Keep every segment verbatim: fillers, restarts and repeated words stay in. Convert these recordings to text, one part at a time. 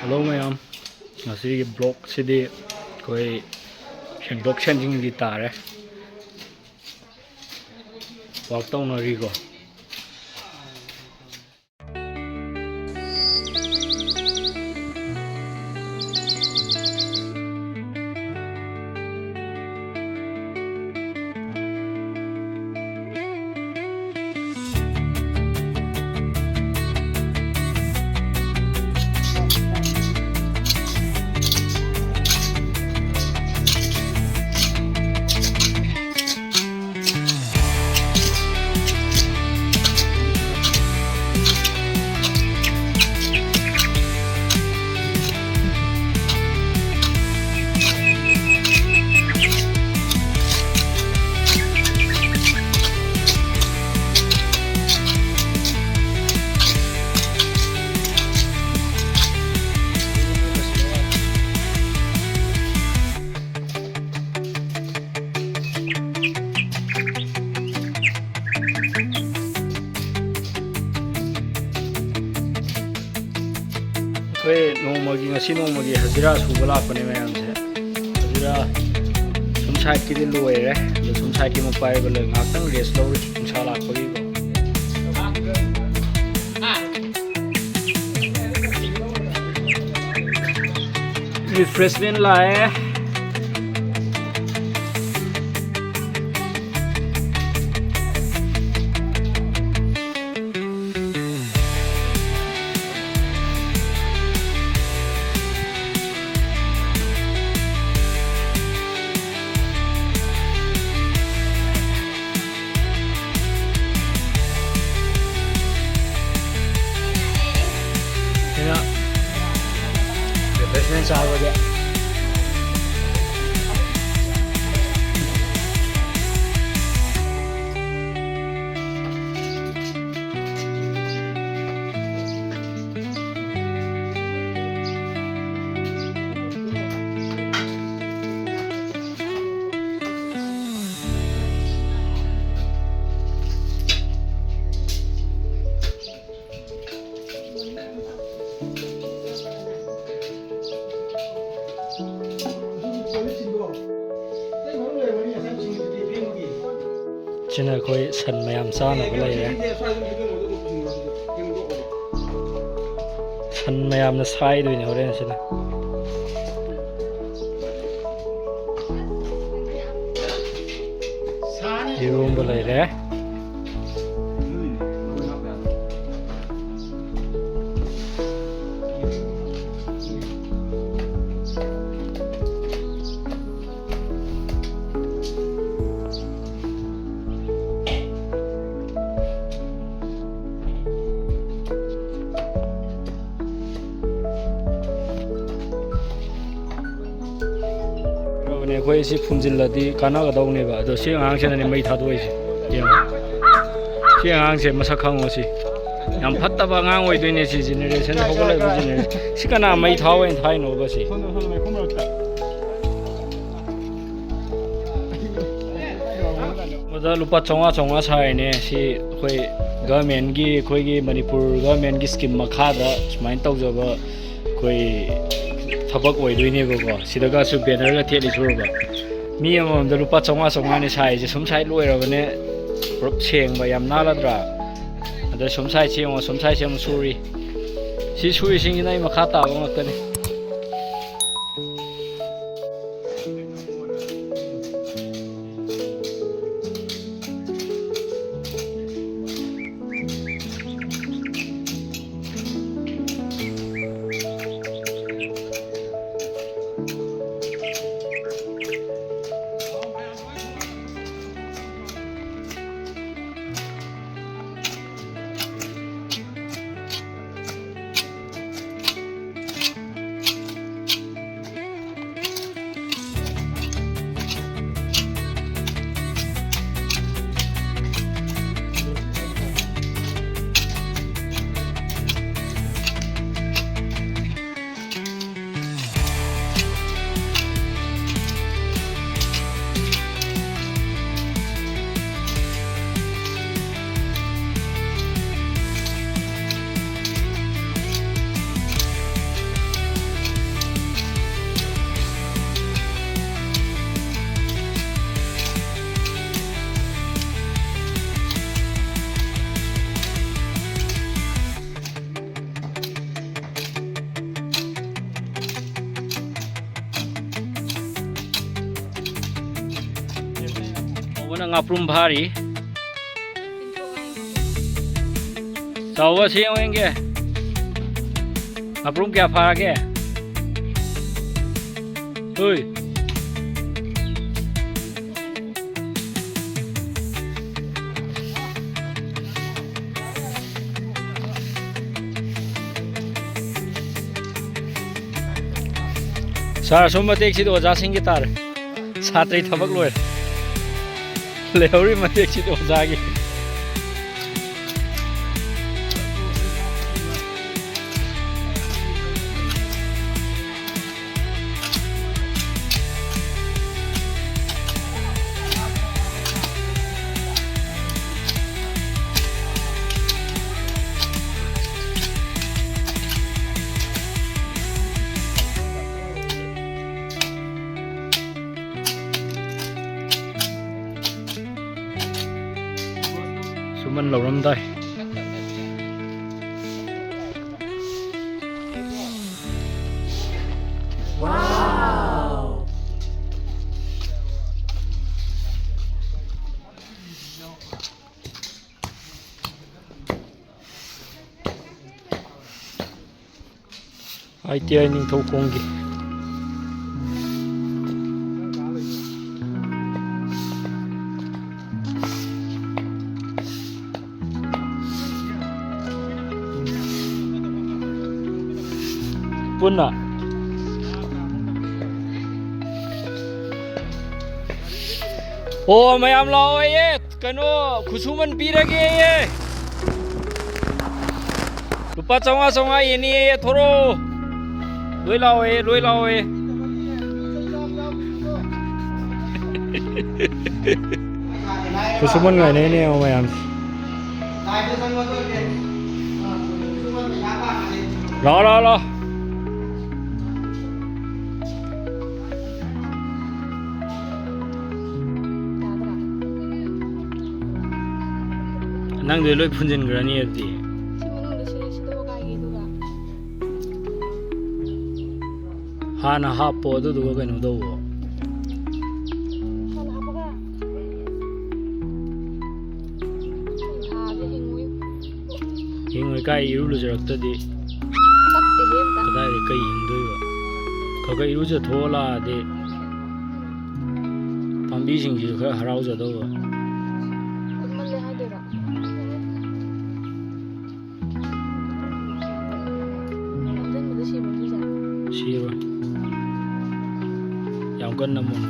Hello ꯃꯌꯥꯝ, ꯉꯁꯤꯒꯤ ꯕ꯭ꯂꯣꯛꯁꯤꯗꯤ ꯑꯩꯈꯣꯏ ꯁꯦꯡꯗꯣꯛ ꯁꯦꯡꯖꯤꯟꯒꯤ ꯇꯥꯔꯦ꯫ ꯋꯥꯛ ꯇꯧꯅꯔꯤꯀꯣ꯫ ꯑꯩꯈꯣꯏ ꯅꯣꯡꯃꯒꯤ, ꯉꯁꯤ ꯅꯣꯡꯃꯒꯤ ꯍꯖꯤꯔꯥ ꯁꯨꯕ ꯂꯥꯛꯄꯅꯦ ꯃꯌꯥꯝꯁꯦ꯫ ꯍꯖꯤꯔꯥ ꯁꯨꯝ ꯁꯥꯏꯠꯀꯤꯗꯤ ꯂꯣꯏꯔꯦ, ꯑꯗꯣ ꯁꯨꯝ ꯁꯥꯏꯠꯀꯤ ꯑꯃꯨꯛ ꯄꯥꯏꯔꯒ ꯂꯩ꯫ ꯉꯥꯏꯍꯥꯛꯇꯪ ꯔꯦꯁ ꯂꯧꯔꯤ, ꯅꯨꯡꯁꯥ ꯂꯥꯛꯄꯒꯤꯀꯣ꯫ ꯔꯤꯐ꯭ꯔꯦꯁꯃꯦꯟ ꯂꯥꯛꯑꯦ꯫ ꯁꯤꯅ ꯔꯤꯐ꯭ꯔꯦꯁꯃꯦꯟ ꯆꯥꯕꯒꯤ꯫ ꯁꯤꯅ ꯑꯩꯈꯣꯏ ꯁꯟ ꯃꯌꯥꯝ ꯆꯥꯅꯕ ꯂꯩꯔꯦ꯫ ꯁꯟ ꯃꯌꯥꯝꯅ ꯁꯥꯏꯗꯣꯏꯅꯦ ꯍꯣꯔꯦꯟ ꯁꯤꯅ꯫ ꯏꯔꯣꯝꯕ ꯂꯩꯔꯦ꯫ ꯑꯩꯈꯣꯏ ꯁꯤ ꯐꯨꯝꯖꯤꯜꯂꯗꯤ ꯀꯥꯟꯅꯒꯗꯧꯅꯦꯕ, ꯑꯗꯣ ꯁꯤ ꯑꯉꯥꯡꯁꯤꯅꯅꯦ ꯃꯩ ꯊꯥꯗꯣꯛꯏꯁꯦ꯫ ꯌꯦꯡꯉꯣ, ꯁꯤ ꯑꯉꯥꯡꯁꯦ ꯃꯁꯛ ꯈꯪꯉꯣ꯫ ꯁꯤ ꯌꯥꯝ ꯐꯠꯇꯕ ꯑꯉꯥꯡ ꯑꯣꯏꯗꯣꯏꯅꯦ꯫ ꯁꯤ ꯖꯦꯅꯦꯔꯦꯁꯟ ꯍꯧꯒꯠꯂꯛꯏꯕ ꯖꯦꯅꯦꯔꯦꯁꯟ꯫ ꯁꯤ ꯀꯅꯥ ꯃꯩ ꯊꯥꯎ ꯑꯣꯏꯅ ꯊꯥꯏꯅꯣꯕ ꯁꯤ? ꯃꯗ ꯂꯨꯄꯥ ꯆꯥꯝꯃꯉꯥ ꯆꯥꯝꯃꯉꯥ ꯁꯥꯔꯤꯅꯦ꯫ ꯁꯤ ꯑꯩꯈꯣꯏ ꯒꯚꯔꯟꯃꯦꯟꯒꯤ, ꯑꯩꯈꯣꯏꯒꯤ ꯃꯅꯤꯄꯨꯔ ꯒꯚꯔꯟꯃꯦꯟꯒꯤ ꯁ꯭ꯀꯤꯝ ꯃꯈꯥꯗ ꯁꯨꯃꯥꯏꯅ ꯇꯧꯖꯕ ꯑꯩꯈꯣꯏ ꯊꯕꯛ ꯑꯣꯏꯗꯣꯏꯅꯦꯕꯀꯣ꯫ ꯁꯤꯗꯒꯁꯨ ꯕꯦꯅꯔꯒ ꯊꯦꯠꯂꯤ ꯁꯨꯔꯕ꯫ ꯃꯤ ꯑꯃꯃꯝꯗ ꯂꯨꯄꯥ ꯆꯥꯝꯃꯉꯥ ꯆꯥꯝꯃꯉꯥꯅꯦ ꯁꯥꯔꯤꯁꯦ꯫ ꯁꯨꯝ ꯁꯥꯏ ꯂꯣꯏꯔꯕꯅꯦ꯫ ꯄꯨꯂꯞ ꯁꯦꯡꯕ ꯌꯥꯝ ꯅꯥꯜꯂꯗ꯭ꯔꯥ? ꯑꯗ ꯁꯨꯝ ꯁꯥꯏ ꯁꯦꯡꯉꯣ, ꯁꯨꯝ ꯁꯥꯏ ꯁꯦꯡꯉꯣ ꯁꯨꯔꯤ꯫ ꯁꯤ ꯁꯨꯔꯤꯁꯤꯡꯁꯤꯅ ꯑꯩ ꯃꯈꯥ ꯇꯥꯕ ꯉꯥꯛꯇꯅꯤ꯫ ꯉꯥꯄ꯭ꯔꯨꯝ ꯐꯥꯔꯤ꯫ ꯆꯥꯎꯕ ꯁꯤ ꯌꯦꯡꯉꯨ ꯌꯦꯡꯒꯦ꯫ ꯉꯥꯄ꯭ꯔꯨꯝ ꯀꯌꯥ ꯐꯥꯔꯒꯦ? ꯍꯣꯏ꯫ ꯁꯥꯔ, ꯁꯣꯝ ꯃꯇꯦꯛꯁꯤꯗ ꯑꯣꯖꯥꯁꯤꯡꯒꯤ ꯇꯥꯔꯦ꯫ ꯁꯥꯇ꯭ꯔꯩ ꯊꯕꯛ ꯂꯣꯏꯔꯦ꯫ ꯂꯩꯍꯧꯔꯤ ꯃꯇꯦꯛꯁꯤꯗ ꯑꯣꯖꯥꯒꯤ꯫ ꯁꯨꯃꯟ ꯂꯧꯔꯝꯗꯥꯏ꯫ ꯑꯥꯏ ꯇꯤ ꯑꯥꯏ ꯅꯤꯡꯊꯧꯈꯣꯡꯒꯤ꯫ ꯄꯨꯟꯅ꯫ ꯑꯣ, ꯃꯌꯥꯝ ꯂꯥꯛꯑꯣꯌꯦ꯫ ꯀꯩꯅꯣ, ꯈꯨꯠꯁꯨꯃꯟ ꯄꯤꯔꯒꯦꯌꯦ꯫ ꯂꯨꯄꯥ ꯆꯥꯝꯃꯉꯥ, ꯆꯥꯝꯃꯉꯥ ꯌꯦꯟꯅꯤꯌꯦ, ꯊꯣꯔꯛꯑꯣ꯫ ꯂꯣꯏ ꯂꯥꯛꯑꯣꯌꯦ, ꯂꯣꯏ ꯂꯥꯛꯑꯣꯌꯦ꯫ ꯈꯨꯠꯁꯨꯃꯟ ꯉꯥꯏꯅꯩꯅꯦ ꯌꯦꯡꯉꯣ ꯃꯌꯥꯝꯁꯦ꯫ ꯂꯥꯛꯑꯣ, ꯂꯥꯛꯑꯣ, ꯂꯥꯛꯑꯣ꯫ ꯅꯪꯗꯨꯗꯤ ꯂꯣꯏ ꯐꯨꯟꯖꯤꯟꯈ꯭ꯔꯅꯤ ꯑꯗꯨꯗꯤ꯫ ꯁꯤ ꯃꯅꯨꯡꯗ ꯁꯤ-, ꯁꯤꯗ ꯍꯣꯒꯥꯏꯒꯦ, ꯑꯗꯨꯒ꯫ ꯍꯥꯟꯅ ꯍꯥꯞꯄꯣ, ꯑꯗꯨꯗꯨꯒ ꯀꯩꯅꯣ ꯇꯧꯋꯣ꯫ ꯍꯥꯟꯅ ꯍꯥꯞꯄꯒ꯫ ꯍꯤꯡꯉꯣꯏ, ꯀꯥꯏ ꯏꯔꯨ ꯂꯨꯖꯔꯛꯇꯗꯤ ꯀꯗꯥꯏꯗ ꯀꯩ ꯍꯤꯡꯗꯣꯏꯕ? ꯈꯔ ꯈꯔ ꯏꯔꯨꯖꯊꯣꯛꯑ ꯂꯥꯛꯑꯗꯤ ꯄꯥꯝꯕꯤꯁꯤꯡꯁꯤꯁꯨ ꯈꯔ ꯍꯔꯥꯎꯖꯗꯧꯕ꯫ ꯁꯤꯔꯣꯏ꯫ ꯌꯥꯝ ꯀꯟꯅ ꯃꯨꯟ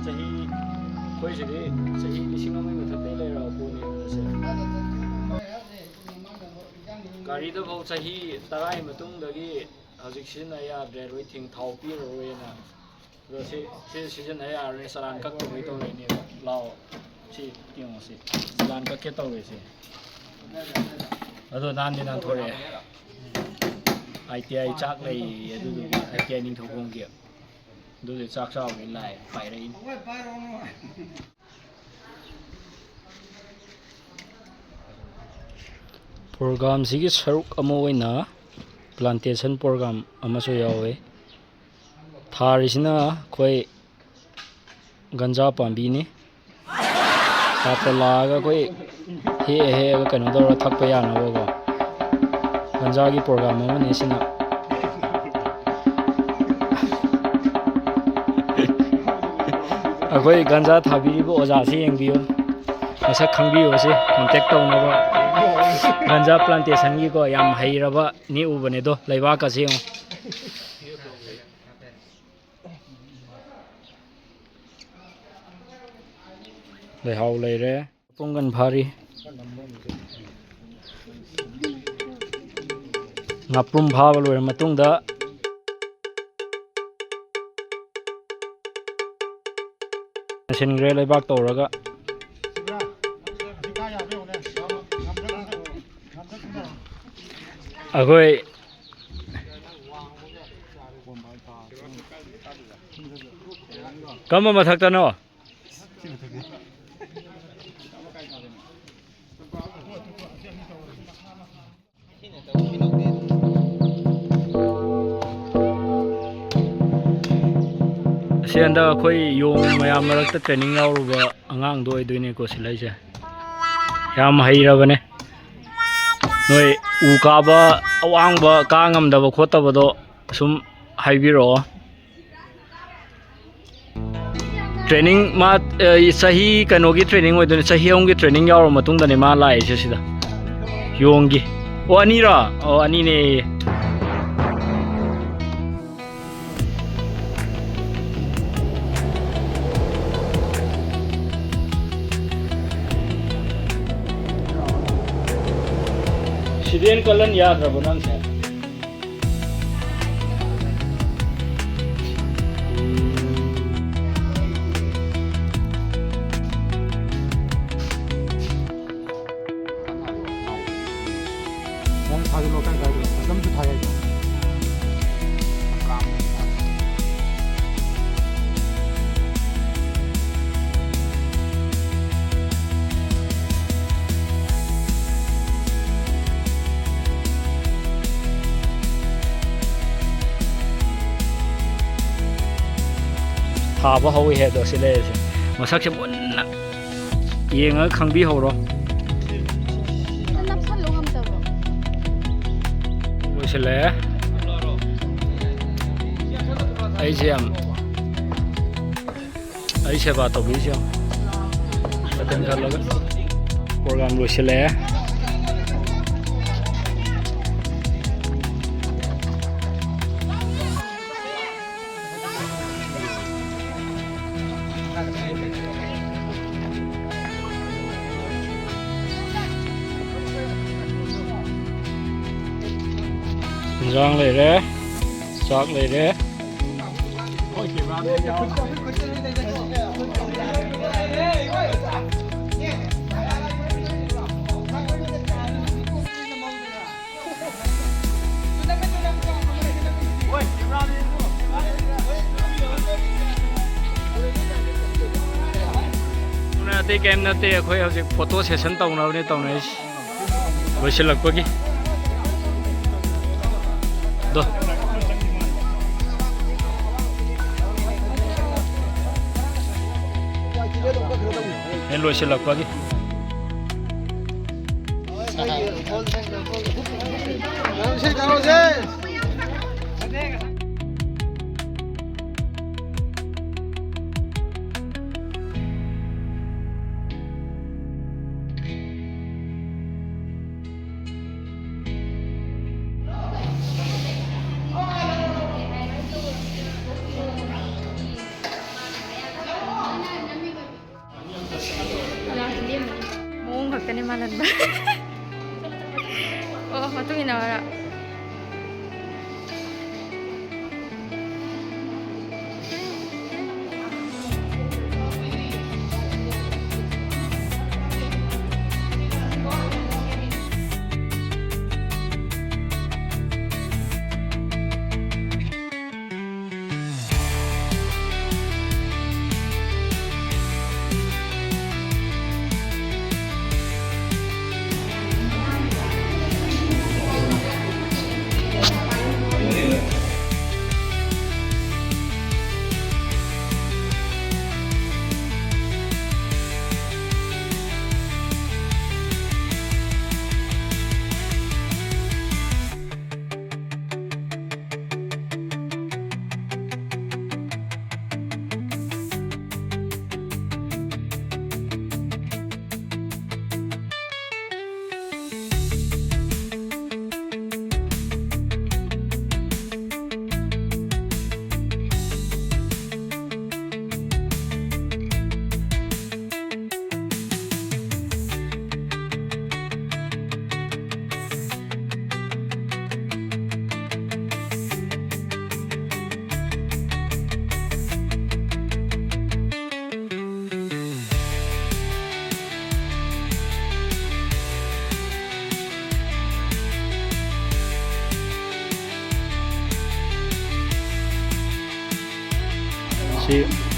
ꯆꯍꯤ, ꯑꯩꯈꯣꯏ ꯁꯤꯗꯤ ꯆꯍꯤ ꯂꯤꯁꯤꯡ ꯑꯃꯒꯤ ꯃꯊꯛꯇꯩ ꯂꯩꯔꯕ ꯄꯣꯠꯅꯦꯕ ꯃꯁꯦ꯫ ꯒꯥꯔꯤꯗꯐꯥꯎ ꯆꯍꯤ ꯇꯔꯥꯒꯤ ꯃꯇꯨꯡꯗꯒꯤ ꯍꯧꯖꯤꯛ ꯁꯤꯖꯤꯟꯅ ꯌꯥꯗ꯭ꯔꯦ, ꯂꯣꯏ ꯊꯤꯡ, ꯊꯥꯎ ꯄꯤꯔꯔꯣꯏꯅ꯫ ꯑꯗꯣ ꯁꯤ, ꯁꯤ ꯁꯤꯖꯤꯟꯅ ꯌꯥꯔꯔꯣꯏ, ꯆꯂꯥꯟ ꯀꯛꯇꯕꯩ ꯇꯧꯔꯤꯅꯦꯕ꯫ ꯂꯥꯛꯑꯣ, ꯁꯤ ꯌꯦꯡꯉꯣ, ꯁꯤ ꯆꯂꯥꯟ ꯀꯛꯀꯦ ꯇꯧꯔꯦ ꯁꯤ꯫ ꯑꯗꯣ ꯅꯥꯟꯗꯤ ꯅꯥꯟꯊꯣꯔꯛꯑꯦ꯫ ꯑꯥꯏ ꯇꯤ ꯑꯥꯏ ꯆꯥꯛ ꯂꯩꯌꯦ, ꯑꯗꯨꯗꯨꯒꯤ ꯑꯥꯏ ꯇꯤ ꯑꯥꯏ ꯅꯤꯡꯊꯧꯈꯣꯡꯒꯤ꯫ ꯑꯗꯨꯗꯤ ꯆꯥꯛ ꯆꯥꯕꯒꯤ ꯂꯥꯛꯑꯦ, ꯄꯥꯏꯔꯛꯏꯅꯤ꯫ ꯄ꯭ꯔꯣꯒꯥꯝꯁꯤꯒꯤ ꯁꯔꯨꯛ ꯑꯃ ꯑꯣꯏꯅ ꯄ꯭ꯂꯥꯟꯇꯦꯁꯟ ꯄ꯭ꯔꯣꯒꯥꯝ ꯑꯃꯁꯨ ꯌꯥꯎꯋꯦ꯫ ꯊꯥꯔꯤꯁꯤꯅ ꯑꯩꯈꯣꯏ ꯒꯟꯖꯥ ꯄꯥꯝꯕꯤꯅꯤ꯫ ꯁꯥꯇ꯭ꯔ ꯂꯥꯛꯑꯒ ꯑꯩꯈꯣꯏ ꯍꯦꯛꯑ ꯍꯦꯛꯑꯒ ꯀꯩꯅꯣ ꯇꯧꯔꯒ ꯊꯛꯄ ꯌꯥꯅꯕꯀꯣ, ꯒꯟꯖꯥꯒꯤ ꯄ꯭ꯔꯣꯒꯥꯝ ꯑꯃꯅꯤ ꯁꯤꯅ꯫ ꯑꯩꯈꯣꯏ ꯒꯟꯖꯥ ꯊꯥꯕꯤꯔꯤꯕ ꯑꯣꯖꯥꯁꯤ ꯌꯦꯡꯕꯤꯌꯨ, ꯃꯁꯛ ꯈꯪꯕꯤꯌꯨ, ꯑꯁꯤ ꯀꯣꯟꯇꯦꯛ ꯇꯧꯅꯕ꯫ ꯒꯟꯖꯥ ꯄ꯭ꯂꯥꯟꯇꯦꯁꯟꯒꯤꯀꯣ ꯌꯥꯝ ꯍꯩꯔꯕ ꯅꯦꯛꯎꯕꯅꯦ ꯑꯗꯣ, ꯂꯩꯕꯥꯛꯀꯁꯦ ꯌꯦꯡꯉꯣ꯫ ꯂꯩꯍꯥꯎ ꯂꯩꯔꯦ꯫ ꯄꯨꯡꯒꯟ ꯐꯥꯔꯤ꯫ ꯉꯥꯄ꯭ꯔꯨꯝ ꯐꯥꯕ ꯂꯣꯏꯔ ꯃꯇꯨꯡꯗ ꯁꯤꯟꯈ꯭ꯔꯦ ꯂꯩꯕꯥꯛ ꯇꯧꯔꯒ꯫ ꯑꯩꯈꯣꯏ ꯀꯔꯝꯕ ꯃꯊꯛꯇꯅꯣ? ꯑꯁꯤ ꯍꯟꯗꯛ ꯑꯩꯈꯣꯏ ꯌꯣꯡ ꯃꯌꯥꯝ ꯃꯔꯛꯇ training ꯌꯥꯎꯔꯨꯕ ꯑꯉꯥꯡꯗꯣ ꯑꯣꯏꯗꯣꯏꯅꯦꯀꯣ ꯁꯤꯜꯂꯛꯏꯁꯦ꯫ ꯌꯥꯝ ꯍꯩꯔꯕꯅꯦ꯫ ꯅꯣꯏ ꯎ ꯀꯥꯕ ꯑꯋꯥꯡꯕ ꯀꯥ ꯉꯝꯗꯕ ꯈꯣꯠꯇꯕꯗꯣ ꯁꯨꯝ ꯍꯥꯏꯕꯤꯔꯛꯑꯣ꯫ Training ꯃꯥ, ꯑ, ꯆꯍꯤ ꯀꯩꯅꯣꯒꯤ training ꯑꯣꯏꯗꯣꯏꯅꯦ, ꯆꯍꯤ ꯑꯍꯨꯝꯒꯤ training ꯌꯥꯎꯔꯕ ꯃꯇꯨꯡꯗꯅꯦ ꯃꯥ ꯂꯥꯛꯏꯁꯦ ꯁꯤꯗ꯫ ꯌꯣꯡꯒꯤ꯫ ꯑꯣ, ꯑꯅꯤꯔꯣ? ꯑꯣ, ꯑꯅꯤꯅꯦꯌꯦ꯫ ꯁꯤꯗꯦꯟ ꯀꯜꯍꯟ ꯌꯥꯗ꯭ꯔꯕꯣ ꯅꯪꯁꯦ? ꯅꯪ ꯊꯥꯖꯤꯜꯂꯣ, ꯀꯥꯏ ꯀꯥꯏꯗꯅꯣ? ꯑꯗꯨꯝꯁꯨ ꯊꯥ ꯌꯥꯏꯀꯣ? ꯊꯥꯕ ꯍꯧꯋꯤ ꯍꯥꯏꯗꯣ ꯁꯤ ꯂꯩꯔꯤꯁꯦ꯫ ꯃꯁꯛꯁꯦ ꯃꯨꯟꯅ ꯌꯦꯡꯉꯒ ꯈꯪꯕꯤꯍꯧꯔꯣ꯫ ꯅꯞꯁꯜꯂꯨ ꯉꯝꯗꯕ꯭ꯔꯣ? ꯂꯣꯏꯁꯤꯜꯂꯛꯑꯦ꯫ ꯑꯩꯁꯦ ꯌꯥꯝ, ꯑꯩ ꯁꯦꯕꯥ ꯇꯧꯕꯤꯔꯤꯁꯦ ꯌꯥꯝ ꯃꯇꯝ ꯈꯜꯂꯒ꯫ Program ꯂꯣꯏꯁꯤꯜꯂꯛꯑꯦ꯫ ꯏꯟꯖꯥꯡ ꯂꯩꯔꯦ, ꯆꯥꯛ ꯂꯩꯔꯦ꯫ ꯑꯇꯩ ꯀꯩꯝ ꯅꯠꯇꯦ, ꯑꯩꯈꯣꯏ ꯍꯧꯖꯤꯛ ꯐꯣꯇꯣ ꯁꯦꯁꯟ ꯇꯧꯅꯕꯅꯦ ꯇꯧꯅꯔꯤꯁꯤ꯫ ꯂꯣꯏꯁꯤꯜꯂꯛꯄꯒꯤ꯫ ꯗꯣ꯫ ꯑꯦ, ꯂꯣꯏꯁꯤꯜꯂꯛꯄꯒꯤ꯫ ꯃꯑꯣꯡ ꯈꯛꯇꯅꯦ ꯃꯥꯜꯍꯟꯕ꯫ ꯑꯣ, ꯃꯇꯨꯡ ꯏꯟꯅꯕꯔ? ꯁꯤ